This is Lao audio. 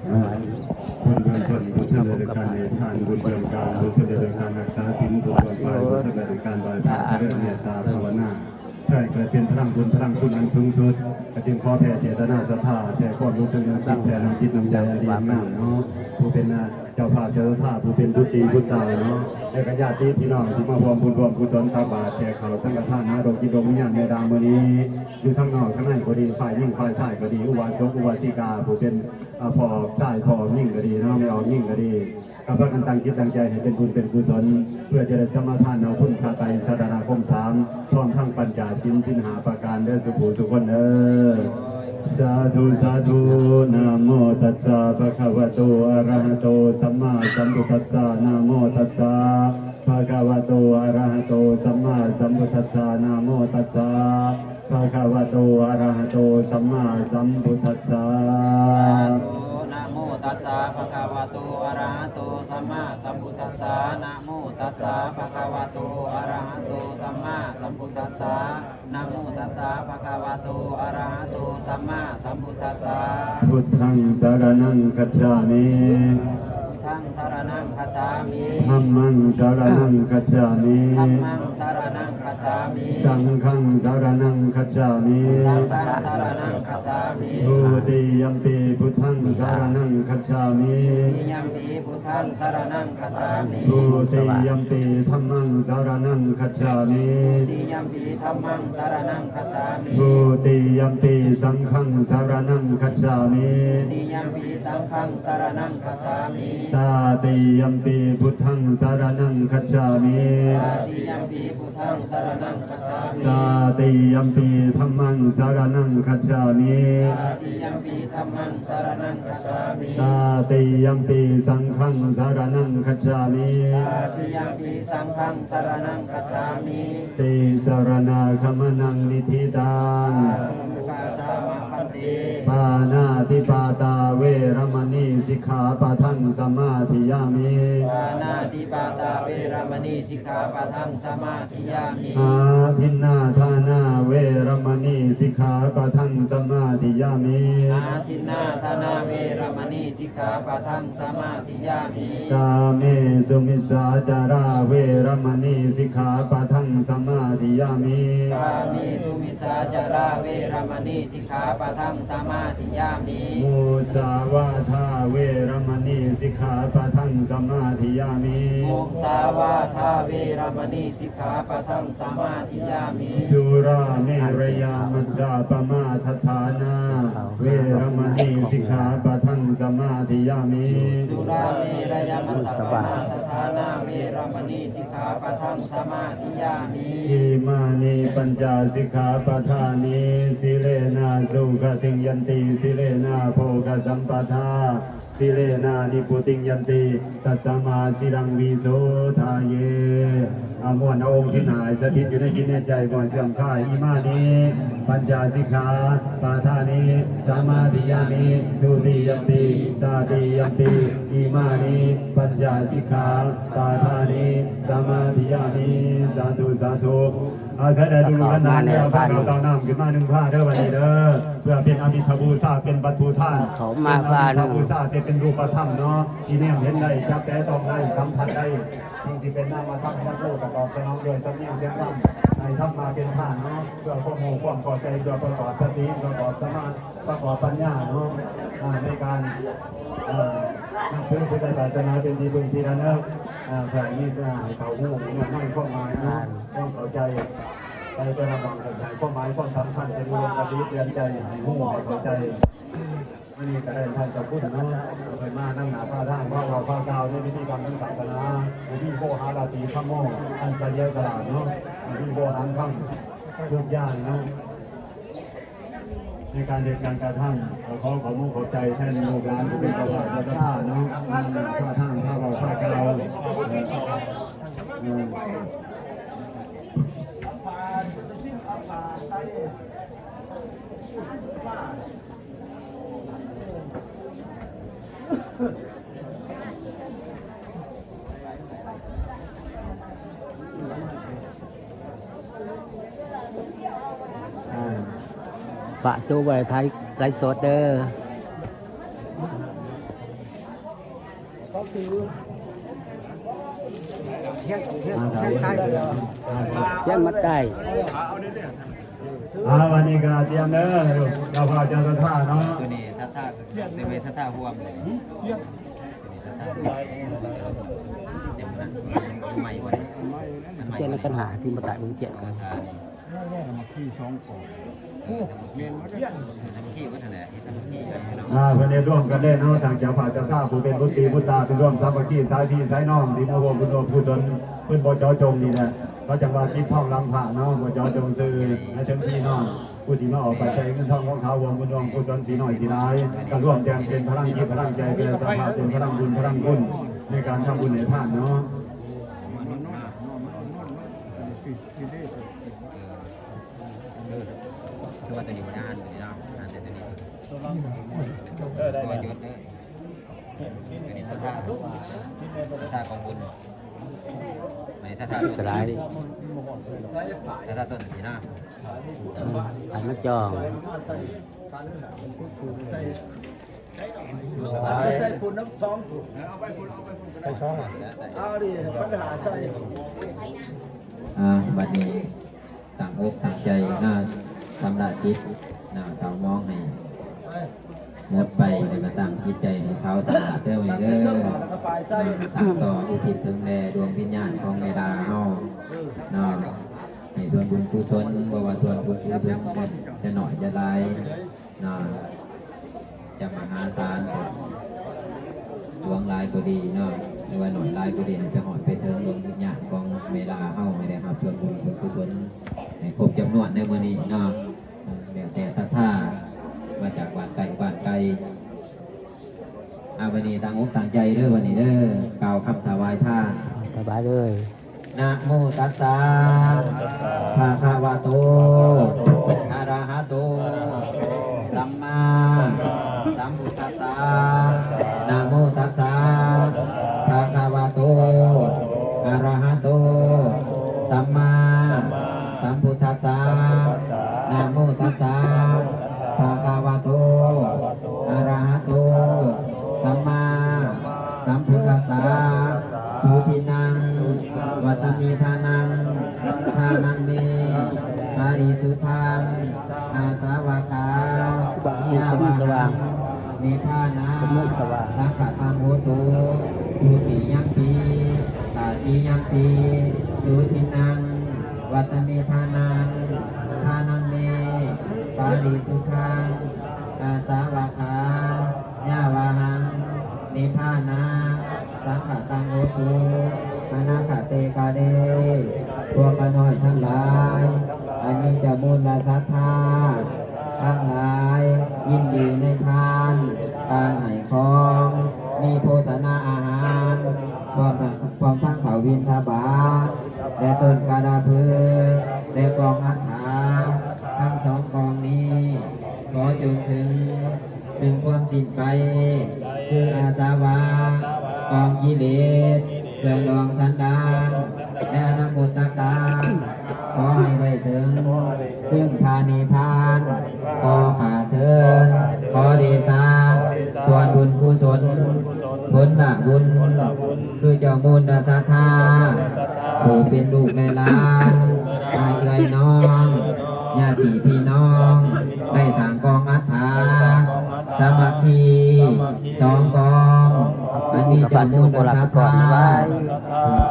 ບຸນເບື້ອງຕົ້ນ ບຸນສຳເລັດການໃຫ້ທານ, ບຸນເບື້ອງກາງ ບຸນສຳເລັດການຮັກສາສິນ, ບຸນເບື້ອງປາຍ ບຸນສຳເລັດການໄຫວ້ພະ ຈະເລີນເມດຕາພາວະນາ. ໃຊ່ ກະເປັນພະລັງບຸນພະລັງຄຸນອັນສູງສຸດ, ກະຈຶ່ງຂໍແຜ່ເຈດຕະນາສັດທາ, ແຜ່ຄວາມຮູ້ສຶກນຶກຄິດ, ແຜ່ນ້ຳຈິດນ້ຳໃຈອັນດີງາມເນາະ. ຜູ້ເປັນ ເຈົ້າພາບເຈົ້າສະຖາ ຜູ້ເປັນບຸດດີບຸດສາວເນາະ ແລະກະຍາດຕິພີ່ນ້ອງທີ່ມາຮ່ວມບຸນຮ່ວມກຸສົນ ຕັກບາດແຈກເຂົ້າສັງຄະທານ ຫາດວງຈິດດວງວິນຍານໃນຍາມມື້ນີ້ ຢູ່ທາງນອກທາງໃນກໍດີ ຝ່າຍຍິງຝ່າຍຊາຍກໍດີ ອຸບາສົກອຸບາສິກາ ຜູ້ເປັນ ອາ ພໍ່ອອກຊາຍ ພໍ່ອອກຍິງກໍດີເນາະ ແມ່ອອກຍິງກໍດີ ກໍພາກັນຕັ້ງຈິດຕັ້ງໃຈໃຫ້ເປັນບຸນເປັນກຸສົນ ເພື່ອຈະໄດ້ສະມາທານເອົາຄຸນພະໄຕສະລະນະຄົມສາມ ພ້ອມທັງປັນຈາສິນ ສິນຫ້າປະການເດີ ສູ່ຜູ້ສູ່ຄົນເດີ. ສາທຸ ສາທຸ ນະໂມຕັດສະ ພະຄະວະໂຕ ອະລະຫະໂຕ ສຳມາສຳພຸດທັດສະ ນະໂມຕັດສະ ພະຄະວະໂຕ ອະລະຫະໂຕ ສຳມາສຳພຸດທັດສະ ນະໂມຕັດສະ ພະຄະວະໂຕ ອະລະຫະໂຕ ສຳມາສຳພຸດທັດສະ. ສາທຸ ນະໂມຕັດສະ ພະຄະວະໂຕ ອະລະຫະໂຕ ສຳມາສຳພຸດທັດສະ ນະໂມຕັດສະ ພະຄະວະໂຕ ອະລະຫະໂຕ ສຳມາສຳພຸດທັດສະ ນະໂມຕັດສະ ພະຄະວະໂຕ ອະລະຫະໂຕ ສຳມາສຳພຸດທັດສະ. ພຸດທັງສະລະນັງຄັດສາມິ ພຸດທັງສະລະນັງຄັດສາມິ ທຳມັງສະລະນັງຄັດສາມິ ທຳມັງສະລະນັງຄັດສາມິ ສັງຄັງສະລະນັງຄັດສາມິ ສັງຄັງສະລະນັງຄັດສາມິ ທຸຕິຍຳປີ ພຸດທັງສະລະນັງຄັດສາມິ ທຸຕິຍຳປີ ພຸດທັງສະລະນັງຄັດສາມິ ທຸຕິຍຳປີ ທຳມັງສະລະນັງຄັດສາມິ ທຸຕິຍຳປີ ທຳມັງສະລະນັງຄັດສາມິ ທຸຕິຍຳປີ ສັງຄັງສະລະນັງຄັດສາມິ ທຸຕິຍຳປີ ສັງຄັງສະລະນັງຄັດສາມິ ຕາຕິຍຳປີ ພຸດທັງສະລະນັງຄັດສາມິ ຕາຕິຍຳປີ ພຸດທັງສະລະນັງຄັດສາມິ ຕາຕິຍຳປີ ທຳມັງສະລະນັງຄັດສາມິ ຕາຕິຍຳປີ ທຳມັງສະລະນັງຄັດສາມິ ຕາຕິຍຳປີ ສັງຄັງສະລະນັງຄັດສາມິ ຕາຕິຍຳປີ ສັງຄັງສະລະນັງຄັດສາມິ ຕິສະລະນາຄະມະນັງນິທິຕັງ ສາທຸ ສາມະພັນເຕ ປານາຕິປາຕາເວລະມະນີ ສິກຂາປະທັງສະມາທິຍາມິ ປານາຕິປາຕາເວລະມະນີ ສິກຂາປະທັງສະມາທິຍາມິ ອາທິນນາທານາເວລະມະນີ ສິກຂາປະທັງສະມາທິຍາມິ ອາທິນນາທານາເວລະມະນີ ສິກຂາປະທັງສະມາທິຍາມິ ກາເມສຸມິດສາຈາລາເວລະມະນີ ສິກຂາປະທັງສະມາທິຍາມິ ກາເມສຸມິດສາຈາລາເວລະມະນີ ສິກຂາປະທັງສະມາທິຍາມິ ມຸສາວາທາເວລະມະນີ ສິກຂາປະທັງສະມາທິຍາມິ ມຸສາວາທາເວລະມະນີ ສິກຂາປະທັງສະມາທິຍາມິ ສຸລາເມລະຍາມັດຈະປະມາທັດຖານາເວລະມະນີ ສິກຂາປະທັງສະມາທິຍາມິ ສຸລາເມລະຍາມັດຈະປະມາທັດຖານາເວລະມະນີ ສິກຂາປະທັງສະມາທິຍາມິ ອິມານິປັນຈະສິກຂາປະທານິ ສິເລນະສຸຂະຕິງຍັນຕິ ສິເລນະໂພຄະສຳປະທາ ສິເລນະນິບພຸຕິງຍັນຕິ ຕັດສະມາສີລັງວິໂສທາເຍ. ອາ ມ້ວນເອົາອົງສິນຫ້າໃຫ້ສະຖິດຢູ່ໃນຈິດໃນໃຈ ບໍ່ໃຫ້ເສື່ອມຄາຍ. ອິມານິ ປັນຈະສິກຂາປະທານິ ສະມາທິຍາມິ ທຸຕິຍຳປີ ຕາຕິຍຳປີ ອິມານິ ປັນຈະສິກຂາປະທານິ ສະມາທິຍາມິ. ສາທຸ ສາທຸ. ອາ ໃຊ້ໄດ້ ລູກໆ ຫຼານໆ ແລ້ວພາກັນເອົາເຕົ້ານ້ຳຂຶ້ນມາໜຶ່ງພາເດີ ບັດນີ້ເດີ ເພື່ອເປັນອາມິດທະບູຊາ ເປັນວັດຖຸທານ ເຂົ້າມາ ເປັນອາມິດທະບູຊາ ທີ່ເປັນຮູບປະທຳເນາະ ທີ່ແນມເຫັນໄດ້ ຈັບແຕະຕ້ອງໄດ້ ສຳຜັດໄດ້ ສິ່ງທີ່ເປັນນາມະທຳ ຮັບຮູ້ ປະກອບສະໜອງດ້ວຍສຳນຽງສຽງລຳ ໃຫ້ທຳມາເປັນທານເນາະ ເພື່ອຄວາມຮູ້ຄວາມເຂົ້າໃຈ ເພື່ອປະກອບສະຕິ ປະກອບສະມາ ປະກອບປັນຍາເນາະ ອາ ໃນການ ອາ ນັບຖືພຸດທະສາສະໜາເປັນທີ່ເພິ່ງທີ່ລະນຶກ ອາ ເພື່ອມີ ອາ ໃຫ້ເຂົ້າຮູ້ເນື້ອໃນຄວາມໝາຍເນາະ ຄວາມເຂົ້າໃຈ ໃນແຕ່ລະໝ່ອງກໍໃຫ້ຄວາມໝາຍຄວາມສຳຄັນ ເປັນອຸດົມຄະຕິເຕືອນໃຈ ໃຫ້ຮູ້ໃຫ້ເຂົ້າໃຈ. ມື້ນີ້ກໍໄດ້ທ່ານເຈົ້າຄຸນເນາະ ເພິ່ນມານຳໜ້າພາທາງ ພາເວົ້າພາກ່າວໃນພິທີກຳທາງສາສະໜາ ພິທີໂວຫາລາຕີທຳໂມ ອັນສະຫຼຽວສະຫຼາດເນາະ ພິທີໂວຫານຄຳທຸກຢ່າງເນາະ. ໃນການເຮັດການກະທຳ ກໍຂໍຂອບມຸກຂອບໃຈແທນລູກຫຼານຜູ້ເປັນເຈົ້າພາບເຈົ້າສະຖານເນາະ ພາທາງ ພາເວົ້າພາກ່າວ ເອີ ເອີ ອ່າ ພະສົງບໍ່ໄດ້ຖ່າຍໄລຟ໌ສົດເດີ. ຍັງມາໄກ. ອ່າ ວັນນີ້ກໍຕຽມເດີ ເຈົ້າພາບເຈົ້າສັດທາເນາະ ຕົວນີ້ສັດທາ ຕົວນີ້ສັດທາຮ່ວມ ສັດທາຮ່ວມ ໃໝ່ບໍ່ໄດ້ ມັນໃໝ່ ຂຽນໃນຄັນຫາທີ່ບໍ່ຕາຍ ມັນຂຽນກັນ ສາມັກຄີສອງກອງ ເອີ ສາມັກຄີ ສາມັກຄີ ເພິ່ນເຮັດຮ່ວມກັນເດ້ເນາະ ທາງເຈົ້າພາບເຈົ້າສາວ ຜູ້ເປັນບຸດຕີບຸດຕາ ເປັນຮ່ວມສາມັກຄີ ສາຍພີ່ສາຍນ້ອງ ທີ່ມາຮ່ວມບຸນຮ່ວມກຸສົນ ເພິ່ນບໍ່ເຈາະຈົງນີ້ແຫຼະ ເຂົາຈັ່ງວ່າຈິດທອງຫຼັງພະເນາະ ບໍ່ເຈາະຈົງຊື່ ໃນເທິງພີ່ນ້ອງ ຜູ້ທີ່ມາອອກປັດໄຈເງິນທອງຂອງເຂົາ ຮ່ວມບຸນຮ່ວມກຸສົນ ຊິນ້ອຍຊິຫຼາຍ ກໍລວມແຕ່ງເປັນພະລັງຈິດພະລັງໃຈ ແຜ່ສະພາບເປັນພະລັງບຸນພະລັງຄຸນ ໃນການທຳບຸນໃຫ້ທານເນາະ. ເອີ ຄືວ່າຕົວນີ້ບໍ່ໄດ້ອ່ານຕົວນີ້ເນາະ ອ່ານແຕ່ຕົວນີ້ ເອີ ໄດ້ ໄດ້ ຕົວນີ້ສັດທາ ສັດທາກອງບຸນ ອັນນີ້ສັດທາຕົ້ນ ອັນນີ້ສັດທາຕົ້ນນີ້ນະ ອັນມາຈອງ ໃສ່ພຸ້ນນຳສອງ ໃສ່ສອງ ເອົາດິ ບັນຫາໃສ່ ອ່າ ບັດນີ້ຕັ້ງອົກຕັ້ງໃຈນະ ຊຳລະຈິດນະ ເສົ້າໝອງໃຫ້ໝົດໄປ ແລ້ວກໍຕັ້ງຈິດໃຈໃຫ້ຂາວສະອາດເດີ ມື້ນີ້ເດີ ຕັ້ງຕໍ່ອຸທິດເຖິງແດ່ດວງວິນຍານຂອງແມ່ດາເຮົາເນາະ ໃຫ້ສ່ວນບຸນກຸສົນ ບໍ່ວ່າສ່ວນບຸນກຸສົນຈະ ຈະໜ້ອຍຈະຫຼາຍ ເນາະ ຈະມະຫາສານ ຫຼວງຫຼາຍກໍດີເນາະ ຫຼືວ່າໜ້ອຍຫຼາຍກໍດີ ໃຫ້ໄປຮອດໄປເຖິງດວງວິນຍານຂອງແມ່ດາເຮົາ ໃຫ້ໄດ້ຮັບສ່ວນບຸນສ່ວນກຸສົນໃຫ້ຄົບຈຳນວນໃນມື້ນີ້ເນາະ ແລ້ວແຕ່ສັດທາ ມາຈາກບ້ານໃກ້ບ້ານໄກ. ອ່າ ບັດນີ້ຕັ້ງອົກຕັ້ງໃຈເດີ ບັດນີ້ເດີ ກ່າວຄຳຖວາຍທານ ຖວາຍເລີຍ. ນະໂມຕັດສະ ພະຄະວະໂຕ ອະລະຫະໂຕ ສຳມາສຳພຸດທັດສະ ນະໂມຕັດສະ ພະຄະວະໂຕ ອະລະຫະໂຕ ສຳມາສຳພຸດທັດສະ ນະໂມຕັດສະ ພະຄະວະໂຕ ອະລະຫະໂຕ ສຳມາສຳພຸດທັດສະ ສຸທິນັງ ວັດຕະເມ ທານັງ ທານັງເມ ປະລິສຸດທັງ ອາສະວະຄາ ຍາວະຫັງ ນິບພານັງ ສັງຄະຕັງ ໂຫຕຸ ທຸຕິຍຳປີ ຕະຕິຍຳປີ ສຸທິນັງ ວັດຕະເມ ທານັງ ທານັງເມ ປະລິສຸດທັງ ອາສະວະຄາ ຍາວະຫັງ ນິບພານັງ ສັງຄະຕັງ ໂຫຕຸ ອະນາຄະເຕ ກາເລ ພວກຂ້ານ້ອຍທັງຫຼາຍ ອັນມີເຈົ້າມູນລະສັດທາທັງຫຼາຍ ຍິນດີໃນທານ ການໃຫ້ຂອງ ມີໂພຊະນາອາຫານ ພ້ອມທັງ ພ້ອມທັງເຂົ້າບິນທະບາດ ແລະ ຕົ້ນກາລະພຶກ ແລະ ກອງອັດຖາ ທັງສອງກອງນີ້ ຂໍຈົ່ງເຖິງ ຊຶ່ງຄວາມສິ້ນໄປ ຄືອາສະວະ ກອງກິເລດ ເຄື່ອງດອງສັນດານ ແລະ ອະນາຄົດຕະການ ຂໍໃຫ້ໄດ້ເຖິງ ຊຶ່ງພະນິບພານ ຂໍຂ້າເທີນ ຂໍເດຊາ ສ່ວນບຸນກຸສົນ ຜົນລະບຸນ ຄືເຈົ້າມູນລະສັດທາ ຜູ້ເປັນລູກແລະຫຼານ ອ້າຍເອື້ອຍນ້ອງ ຍາຕິພີ່ນ້ອງ ໄດ້ສ້າງກອງອັດຖາ ສາມັກຄີ ສອງກອງ ອັນມີເຈົ້າມູນລະສັດທາ ຜູ້